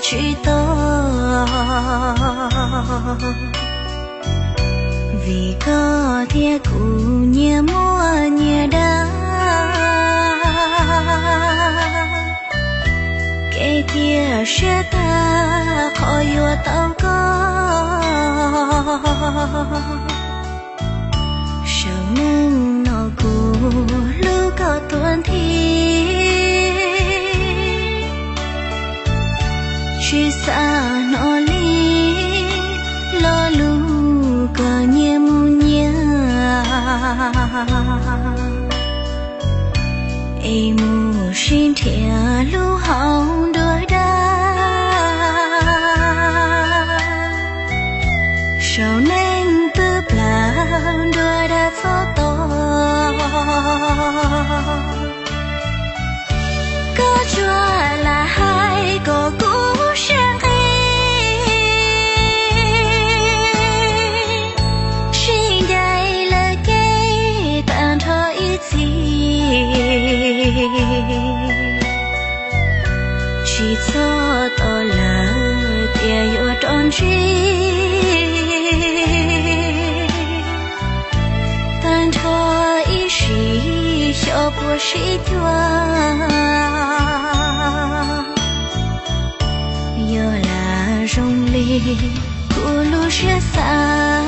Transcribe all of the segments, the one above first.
tsis tau, vim koj thiab kuv nyias muaj nyias dag, kev cia siab tag qhov yuav tau koj. Saum neej no kuv hlub koj tuag nthi, tsis xav hnov li lo lus koj nyias mus nyias, es mus sib nrhiav lub hauv nruas dag. Saum neej twb plaws nruas dag txhob tos, koj tsuas lam hais kom kuv siab nqis, sib ncaim lawm kev tag nrho ib txhis, tsis txhob tos lawm tias yuav rov ntsib, tag nrho ib sim xyov puas sib cuag. Yog lam zoo li kuv lub siab xav,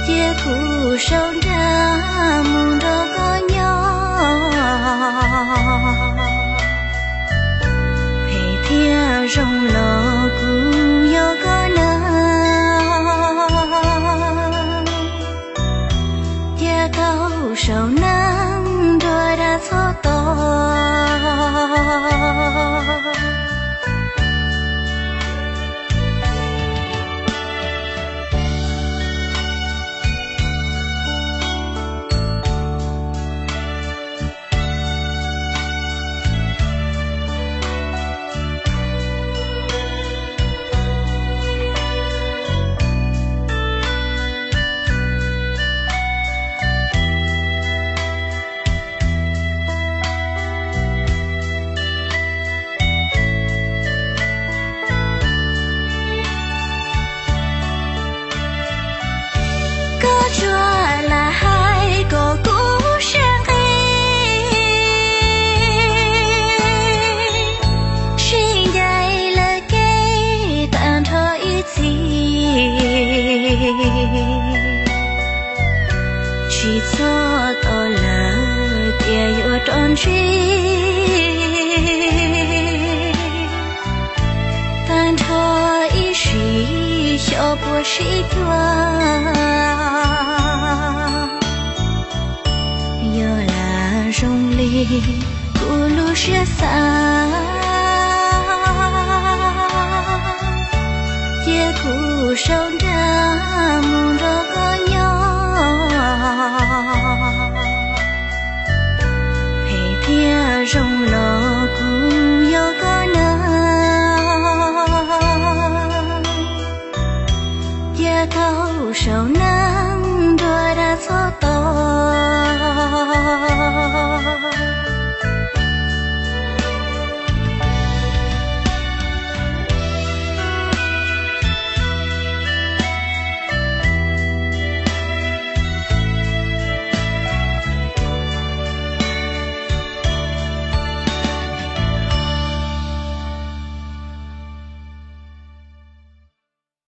cia kuv sau nra mus nrog koj nyob. Phem thiab zoo los kuv yog koj neeg, cia tau saum neej nruas dag txhob tos. Koj tsuas lam hais kom kuv siab nqis, sib ncaim lawm kev tag nrho ib txhis, tsis txhob tos lawm tias yuav rov ntsib, tag nrho ib sim xyov puas sib cuag. Yog lam zoo li kuv lub siab xav, cia kuv sau nra mus nrog koj nyob. Phem thiab zoo los kuv yog koj neeg, cia tau saum neej nruas dag txhob tos.